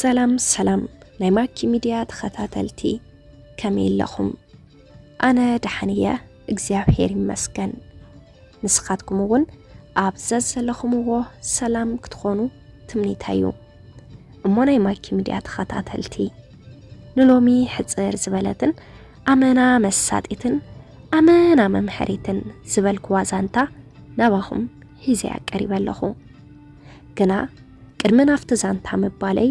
ሰላም ሰላም ናይ ማኪ ሚድያ ተኸታተልቲ፣ ከመይ ኣለኹም? ኣነ ደሓን እየ፣ እግዚኣብሔር ይመስገን። ንስኻትኩም እውን ኣብ ዘዘለኹምዎ ሰላም ክትኾኑ ትምኒተይ እዩ። እሞ ናይ ማኪ ሚድያ ተኸታተልቲ፣ ንሎሚ ሕጽር ዝበለትን ኣመና መሳጢትን ኣመና መምሐሪትን ዝበልክዋ ዛንታ ናባኹም ሒዘያ ቀሪበ ኣለኹ። ግና ቅድሚ ናብቲ ዛንታ ምባለይ፣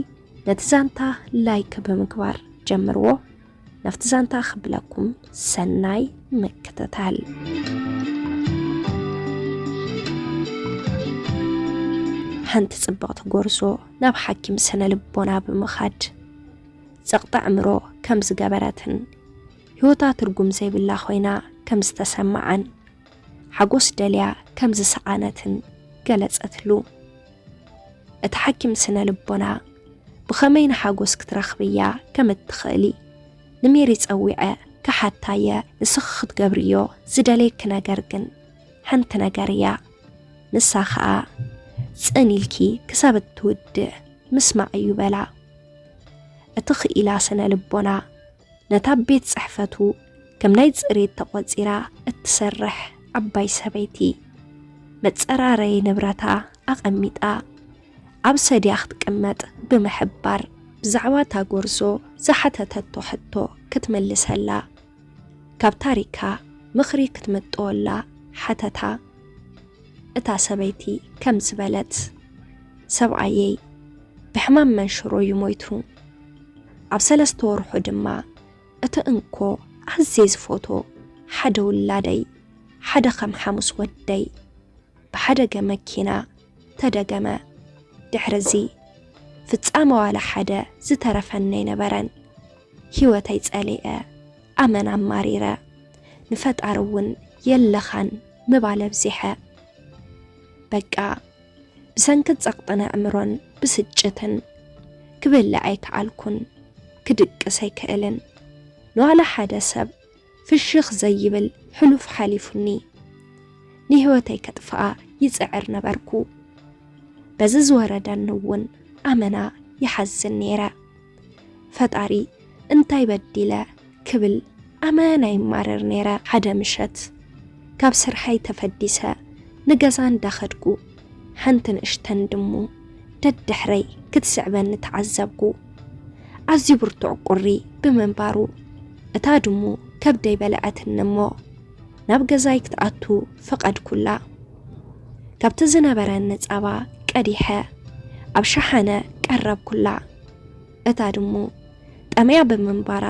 ነቲ ዛንታ ላይክ ብምግባር ጀምርዎ። ናብቲ ዛንታ ክብለኩም ሰናይ ምክትታል። ሓንቲ ጽብቕቲ ጎርዞ ናብ ሓኪም ስነ ልቦና ብምኻድ ጸቕጢ ኣእምሮ ከም ዝገበረትን ህይወታ ትርጉም ዘይብላ ኮይና ከም ዝተሰምዓን ሓጎስ ደልያ ከም ዝሰኣነትን ገለጸትሉ። እቲ ሓኪም ስነ ልቦና ብኸመይ ንሓጎስ ክትረኽብያ ከም እትኽእሊ ንሜሪ ጸዊዐ ክሓታየ፣ ንስኺ ክትገብርዮ ዝደልየኪ ነገር ግን ሓንቲ ነገር እያ። ንሳ ኸኣ ጽን ኢልኪ ክሳብ እትውድእ ምስማዕ እዩ በላ። እቲ ክኢላ ስነ ልቦና ነታ ቤት ጽሕፈቱ ከም ናይ ጽሬት ተቖጺራ እትሰርሕ ዓባይ ሰበይቲ፣ መጸራረዪ ንብረታ ኣቐሚጣ ኣብ ሰድያ ክትቅመጥ ብምሕባር፣ ብዛዕባ እታ ጎርዞ ዝሓተተቶ ሕቶ ክትምልሰላ፣ ካብ ታሪካ ምኽሪ ክትምጥወላ ሓተታ። እታ ሰበይቲ ከምዚ በለት፣ ሰብኣየይ ብሕማም መንሽሮ እዩ ሞይቱ። ኣብ ሰለስተ ወርሑ ድማ እቲ እንኮ ኣዝየ ዝፈትዎ ሓደ ውላደይ፣ ሓደ ከም ሓሙስ ወደይ ብሓደገ መኪና ተደገመ። ድሕርዚ ፍጻመ ዋላ ሓደ ዝተረፈኒ ኣይነበረን። ህይወተይ ጸሊኤ፣ ኣመና ኣማሪረ፣ ንፈጣሪ እውን የለኻን ምባል ኣብዚሐ። በቃ ብሰንኪ ጸቕጥን ኣእምሮን ብስጭትን ክበልዕ ኣይከኣልኩን፣ ክድቅስ ኣይክእልን። ንዋላ ሓደ ሰብ ፍሽኽ ዘይብል ሕሉፍ ሓሊፉኒ። ንህይወተይ ከጥፍኣ ይጽዕር ነበርኩ። በዚ ዝወረደኒ እውን ኣመና ይሓዝን ነይረ። ፈጣሪ እንታይ በዲለ ክብል ኣመና ይማረር ነይረ። ሓደ ምሸት ካብ ስርሐይ ተፈዲሰ ንገዛ እንዳኸድኩ፣ ሓንቲ ንእሽተን ድሙ ደድሕረይ ክትስዕበኒ ተዓዘብኩ። ኣዝዩ ብርቱዕ ቁሪ ብምንባሩ፣ እታ ድሙ ከብደይ በልዐትኒ እሞ፣ ናብ ገዛይ ክትኣቱ ፈቐድኩላ። ካብቲ ዝነበረኒ ጻባ ቀዲሐ ኣብ ሸሓነ ቀረብኩላ። እታ ድሙ ጠምያ ብምንባራ፣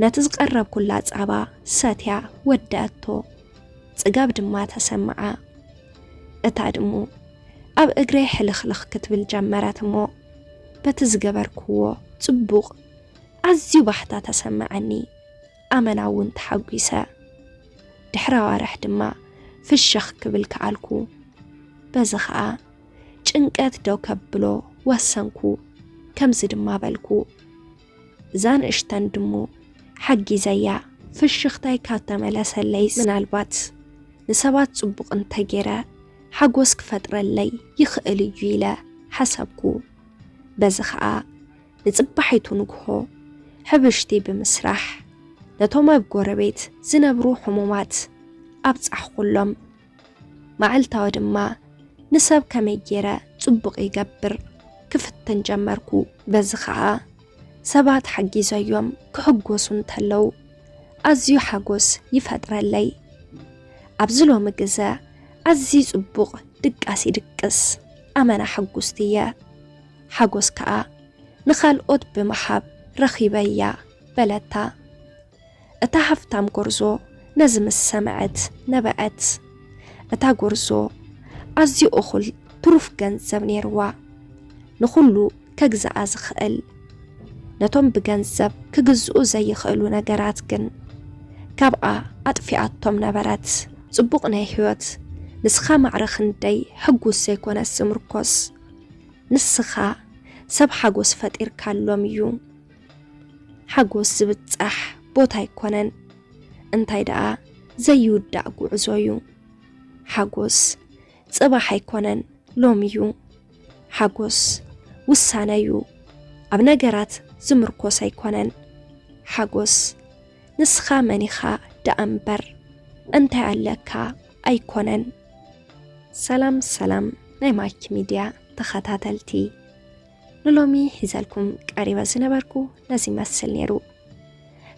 ነቲ ዝቐረብኩላ ጻባ ሰትያ ወደኣቶ። ጽጋብ ድማ ተሰምዓ። እታ ድሙ ኣብ እግረይ ሕልኽልኽ ክትብል ጀመረት እሞ፣ በቲ ዝገበርክዎ ጽቡቕ ኣዝዩ ባህታ ተሰምዓኒ። ኣመና እውን ተሓጒሰ። ድሕሪ ኣዋርሕ ድማ ፍሽኽ ክብል ከኣልኩ። በዚ ኸኣ ጭንቀት ደው ከብሎ ወሰንኩ። ከምዚ ድማ በልኩ፣ እዛ ንእሽተን ድሙ ሓጊዘያ፣ ፍሽኽታይ ካብ ተመለሰለይስ፣ ምናልባት ንሰባት ጽቡቕ እንተጌረ ሓጎስ ክፈጥረለይ ይኽእል እዩ ኢለ ሓሰብኩ። በዚ ኸኣ ንጽባሒቱ ንግሆ ሕብሽቲ ብምስራሕ ነቶም ኣብ ጎረቤት ዝነብሩ ሕሙማት ኣብጻሕኩሎም። መዓልታዊ ድማ ንሰብ ከመይ ገይረ ጽቡቕ ይገብር ክፍትን ጀመርኩ። በዚ ኸኣ ሰባት ሓጊዘዮም ክሕጎሱ እንተለዉ ኣዝዩ ሓጎስ ይፈጥረለይ። ኣብዚ ሎሚ ግዘ ኣዝዩ ጽቡቕ ድቃስ ይድቅስ፣ ኣመና ሕጉስቲ እየ። ሓጎስ ከኣ ንኻልኦት ብምሃብ ረኺበያ በለታ። እታ ሃፍታም ጎርዞ ነዚ ምስ ሰምዐት ነበዐት። እታ ጎርዞ ኣዝዩ እኹል ትሩፍ ገንዘብ ነይርዋ፣ ንኹሉ ከግዝኣ ዝኽእል። ነቶም ብገንዘብ ክግዝኡ ዘይኽእሉ ነገራት ግን ካብኣ ኣጥፊኣቶም ነበረት። ጽቡቕ ናይ ህይወት ንስኻ ማዕረ ክንደይ ሕጉስ ዘይኮነስ ዝምርኮስ፣ ንስኻ ሰብ ሓጎስ ፈጢርካሎም እዩ። ሓጎስ ዝብጻሕ ቦታ ኣይኮነን፣ እንታይ ደኣ ዘይውዳእ ጉዕዞ እዩ። ሓጎስ ጽባሕ ኣይኮነን፣ ሎሚ እዩ። ሓጎስ ውሳነ እዩ፣ ኣብ ነገራት ዝምርኮስ ኣይኮነን ሓጎስ። ንስኻ መን ኢኻ ደኣ እምበር፣ እንታይ ኣለካ ኣይኮነን። ሰላም ሰላም ናይ ማኪ ሚድያ ተኸታተልቲ፣ ንሎሚ ሒዘልኩም ቀሪበ ዝነበርኩ ነዚ ይመስል ነይሩ።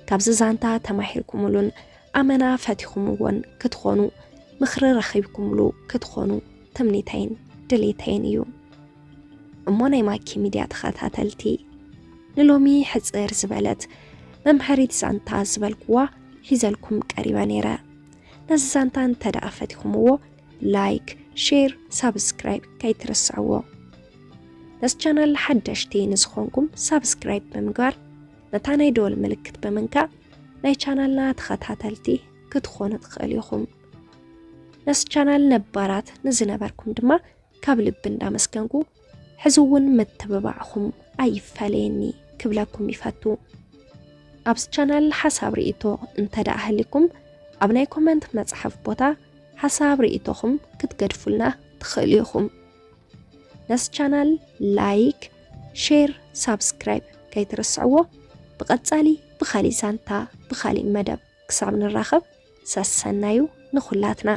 ካብዚ ዛንታ ተማሂርኩምሉን ኣመና ፈቲኹምዎን ክትኾኑ፣ ምኽሪ ረኺብኩምሉ ክትኾኑ ትምኒተይን ድሌተይን እዩ። እሞ ናይ ማኪ ሚድያ ተኸታተልቲ፣ ንሎሚ ሕጽር ዝበለት መምሃሪት ዛንታ ዝበልኩዋ ሒዘልኩም ቀሪበ ነይረ። ነዚ ዛንታ እንተ ደኣ ፈቲኹምዎ፣ ላይክ፣ ሼር፣ ሳብስክራይብ ከይትርስዕዎ። ነዚ ቻናል ሓደሽቲ ንዝኾንኩም ሳብስክራይብ ብምግባር፣ ነታ ናይ ደወል ምልክት ብምንካእ ናይ ቻናልና ተኸታተልቲ ክትኾኑ ትኽእሉ ኢኹም። ነዚ ቻናል ነባራት ንዝነበርኩም ድማ ካብ ልቢ እንዳመስገንኩ፣ ሕዚ እውን ምትብባዕኹም ኣይፈለየኒ ክብለኩም ይፈቱ። ኣብዚ ቻናል ሓሳብ ርእይቶ እንተ ደኣ ሃልይኩም፣ ኣብ ናይ ኮመንት መጽሓፍ ቦታ ሓሳብ ርእይቶኹም ክትገድፉልና ትኽእሉ ኢኹም። ነዚ ቻናል ላይክ፣ ሼር፣ ሳብስክራይብ ከይትርስዕዎ። ብቐጻሊ ብኻሊእ ዛንታ፣ ብኻሊእ መደብ ክሳብ ንራኸብ፣ ሰሰናዩ ንኹላትና።